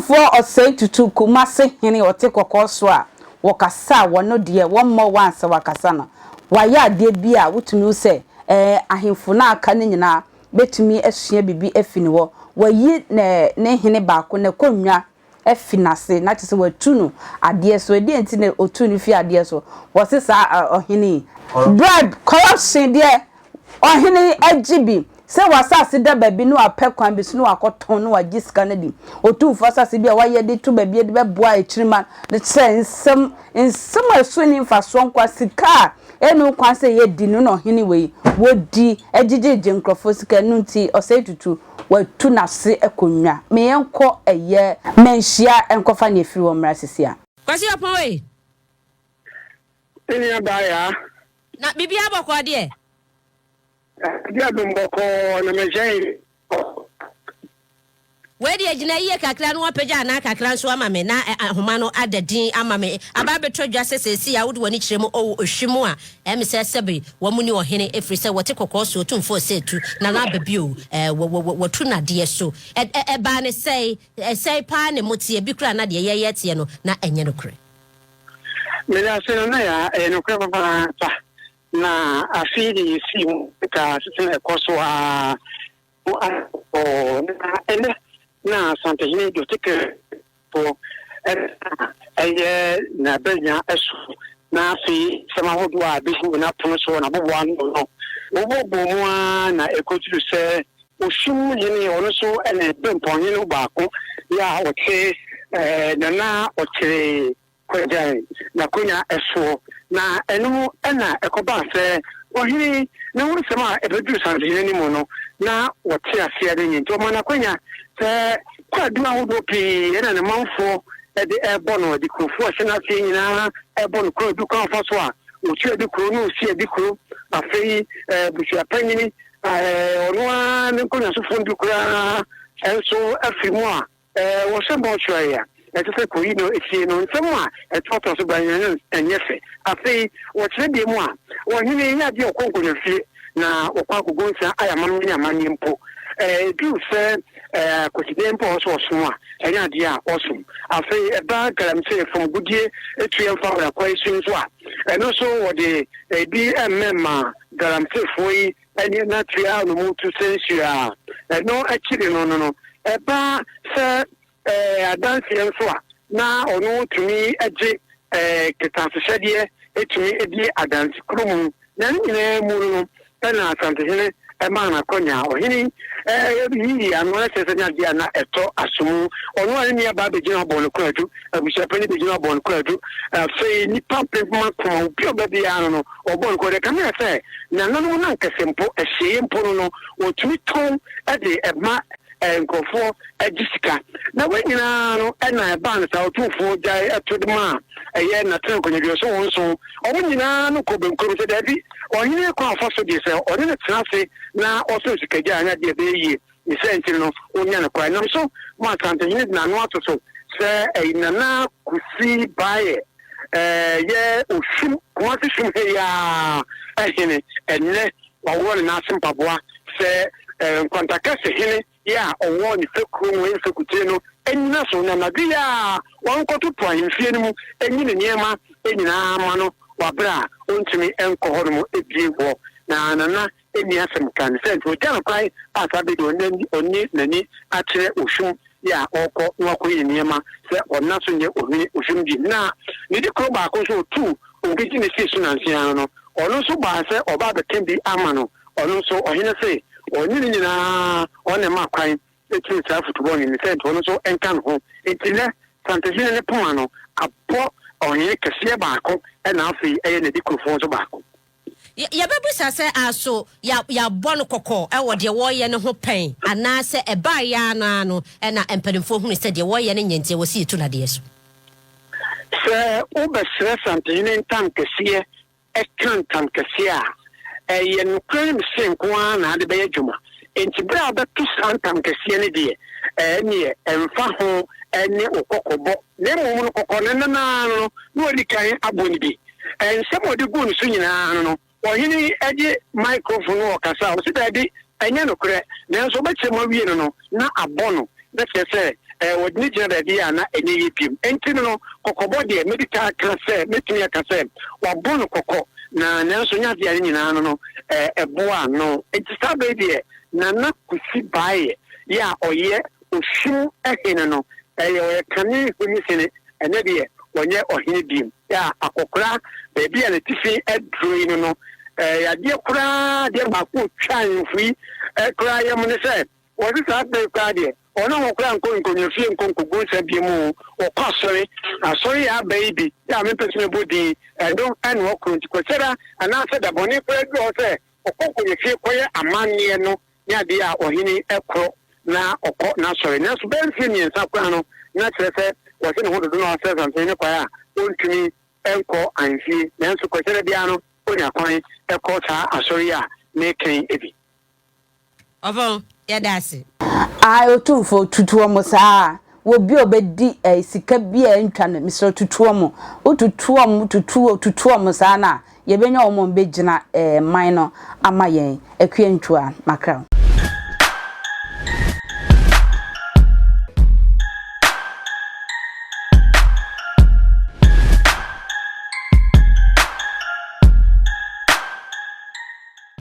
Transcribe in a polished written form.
Otumfoɔ Osei Tutu Kumase hene ɔte kɔkɔɔ so a wɔkasa a wɔno deɛ wɔmmɔ wo ansa wakasa no wayɛ adeɛ bi a wotumi hu sɛ ɛɛ ahemfo no a aka no nyinaa bɛtumi asua biribi afi ne hɔ. Wayi ne ne hene baako n'akonnwa afi n'ase na kyerɛ sɛ watu no adeɛ so. Ɛdeɛn nti na ɔtuu no fii adeɛ so? Wɔse saa ɔhene yi bribe, corruption deɛ ɔhene yi agye bi sɛ w'asase da baabi na wapɛ kwan bi so na wakɔtɔn na wagye sika no adi. Otumfoɔ asase bi a wayɛ de to baabi de bɛboa akyirima no kyerɛ nsɛm nsɛm a ɛso nni mfasoɔ nkoa, sika a ɛnni ho kwan sɛ yɛdi no na ɔhene wei wɔdi gyegyegye nkurɔfoɔ sika ɛno nti ɔsɛe tutu watu n'ase akonnwa. Me yɛnkɔ ɛyɛ manhyia nkɔfa nea ɛfiri hɔ mmra sisi a. Kwasi Ɔpɔn ei. Me nua baa yaa. Na biribiara bɔkɔɔ deɛ? Awurade adom bɔkɔɔ na mehyɛn. Wei deɛ gyina yie kakra na wapagya anaa kakra nso ama me na ahoma no ada din ama me. Aba abɛtɔ dwa sɛ seesei a wode w'ani kyerɛ mu ɔwɔ ohwi mu a, ɛyɛ me sɛ sɛbe wɔn ne ɔhene ɛfiri sɛ wɔte kɔkɔɔ so Otumfoɔ sɛ tu na no aba bio wɔtu no adeɛ so. Ɛbaa ne sɛe, sɛe paa ne moteɛ bi koraa na deɛ yɛyɛ teɛ no na ɛnyɛ nokorɛ. Meda ase Nana Yaa, ɛyɛ nokorɛ papaapa. Na afei de yɛsii mu ka asetena ɛkɔ so ara mu akɔ na ɛnɛ na Asantehene Dwotekefoɔ na ɛyɛ n'abannwa so na afei nsɛm ahodoɔ a ɛbɛgu n'apono so wɔ n'aboboa ano no wɔbɔbɔ mu ara na ɛkɔduru sɛ Osun hene ɔno nso ne Bempɔnhene baako yɛ a ɔte Nana Ɔkyere Kwagyan n'akonnwa soɔ, na ɛno mu na ɛkɔbaa sɛ ɔhene no ho nsɛm a ɛbɛduruu Santehene anim no, na wɔte aseɛ no nye. Nti ɔmaa no akwanya sɛ kwaadu ahodoɔ pii na ne manfoɔ de rebɔ no, adikurofoɔ a ɛhyɛ n'aseɛ nyinaa rebɔ no kwaadu kwan ɔfa so a ɔtu adikuro na ɔsi adikuro. Afei abusuapanyini, ɔno ara ne nkonnwasofoɔ no bi koraa nso afiri mu a Wɔhyɛ mortuary a ɛsɛ sɛ koyi no sie no nsɛm a ɛtoatoa so ba nyinaa no nyɛ fɛ. Afei wɔkyerɛ deɛ mu a ɔhene yɛ adeɛ ɔkɔ nkonnwafie na wɔkɔ akɔgu nsa ayɛ amammerɛ ne amanneɛ mpo. Ɛduru sɛ Kwasidan mpo a ɔsɛ ɔsom a, ɛnyɛ adeɛ a ɔsom. Afei ɛba galamsey fam gudie tuɛ mfa mmra kwae so nso a, ɛno nso wɔde ebi mmɛma galamseyfoɔ yi ne n'atua no mu tu sɛ nsuo a ɛno akyiri no no no, ɛba sɛ adanseɛ nso a, na ɔno tumi gye kɛtɛasehyɛdeɛ tumi di adansekuro mu. Na ne nyinaa mu no no, ɛna Asantehene maa no akɔnya. Ɔhene yi yii ano na kyerɛ sɛ ne adeɛ a na ɛtɔ aso mu. Ɔno a ne nuabaa bɛgyina hɔ bɔɔ no kwaadu, abusuapanin bɛgyina hɔ bɔɔ no kwaadu. Afei nnipa mpempem akoma, obi a ɔba biara no no, Wɔbɔ no kɔkɔ. Ɛkame ayɛ sɛ nananom no ankasa mpo, asieeɛ mpo no no, wɔtumi tɔn de ma nkurɔfoɔ gye sika. Na wei nyinaa no na ɛbaa no saa, Otumfoɔ gyae to de maa ɛyɛ Natena Nkonyadwuo so wɔn nson. Wɔn nyinaa no kɔɔ benkum sɛ daabi, ɔhene kwan a ɔfa so deɛ sɛ ɔne no tena ase na ɔsɔ sikagya a, ɛnyɛ adeɛ a ɛbɛyɛ yie. Ne saa nti no, ɔnya no kwa. Ɛnam so ma Asantehene de n'ano ato so sɛ ɛyi Nana Kusi Baeɛ yɛ Oshum, Kumasi Shum ha yi ara hene. Ɛnnɛ, waworɔ ne nan ase mpaboa sɛ Nkwantakɛse hene yi a ɔwɔ ne fekuo mu, ɛyɛ fekutire no nnyina so na anadwo yi ara ɔnkɔtoto ahemfie no mu nyi ne nneɛma nyinaa ma no wɔ aberɛ a ɔntumi nkɔ hɔnom bio hɔ. Na Nana nni asɛm ka ne sɛ nti ɔgya no kwan a saa bere de ɔne n'ani akyerɛ Oshun yɛ a ɔrekɔ na wakɔyi ne nneɛma sɛ ɔnna so nyɛ ohene Oshun bi. Na ne dikoro baako nso ɔtuu Ogidi ne sii so nanse ara no, ɔno nso baa sɛ ɔba abɛka bi ama no, ɔno nso ɔhene se ɔne ne nyinaa ɔno na ɛma kwan tuu saa afotu bɔne no sɛ nti ɔno nso nka ne ho. Nti nnɛ Santehene ne poma no abɔ ɔhene kɛseɛ baako ɛna afei ɛyɛ n'adikurofoɔ nso baako. Yɛbɛbisa sɛ, Aso yɛabɔ no kɔkɔ wɔ deɛ wɔreyɛ no ho pɛn, anaasɛ ɛbaeɛ ara no ara no na mpanimfoɔ hunu sɛ deɛ wɔreyɛ no nyɛ nti ɛwɔ sɛ yɛtu no adeɛ so? Sɛ wobɛsrɛ Santehene ntam kɛseɛ ka ntam kɛseɛ a, ɛyɛ nokorɛ ne mese nko ara na ade bɛyɛ dwuma. Enti berɛ a wobɛto saa ntam kɛseɛ no deɛ, ɛnneɛ ɛmfa ho ne wo kɔkɔbɔ, na mmom no kɔkɔ no nnɛ no ara no na wadi kan abɔ no bi. Nsɛm a ɔde guu ne so nyinaa ano no, ɔhene yi gye microphone no ɔkasa a, ɔse daabi, ɛnyɛ nokorɛ. Nanso ɔbɛkyerɛ mu awie no no, na abɔ no, na kyerɛ sɛ Wɔde no gyina baabi a na ɛnyɛ yie bio. Enti no no, kɔkɔbɔ deɛ, mɛdi kan aka sɛ, mɛtumi aka sɛ, wɔabɔ no kɔkɔ, na nanso nyɛ adeɛ a ne nyinaa no no, ɛboaa no. Enti saa berɛ yi deɛ, Nana Kwesi Baeɛ yi a ɔyɛ Oshim hene no, ɛyɛ ɔyɛ kane hene hene, ɛnnɛ deɛ ɔnyɛ ɔhene bio. Yɛ a akɔkora baabi a n'atifi aduro yi no no, ɛyɛ adeɛ koraa adeɛ baako a ɔtwa ahemfo yi koraa yam ne sɛ, Wɔse saa bere koraa deɛ, wɔn a wɔkora nkɔ nkonyafie nkɔ nkɔgu nsa bio mu, wɔkɔ asɔre, asɔre a aba yi bi a mempɛ sɛ mɛbɔ din, ɛno ne wɔkorɔ nti Kwasiada anaasɛ da bɔne koraa bi wɔ hɔ sɛ ɔkɔ nkonyafie kɔyɛ amanneɛ no ne adeɛ a ɔhene korɔ na ɔkɔ n'asɔre. Nanso bɛyɛ mfeɛ mmiɛnsa koraa no na kyerɛ sɛ wɔse ne ho dodo na wasrɛ Samson ne kwan a ɔntumi nkɔ ahemfie, nanso Kwasiada biara no ɔnya kwan kɔ saa asɔre yi a mereka yi bi. Ɔfɔn, yɛda ase. Ae Otumfoɔ tutu wɔn saa wɔ bi a ɔbɛdi eh, sika bi a ɛntwa no mesrɛ tutu wɔn wotutu wɔn tutu tutu wɔn saa no a yɛbɛnya wɔn a wɔbɛgyina eh, man no ama yɛn Akua Ntua makra.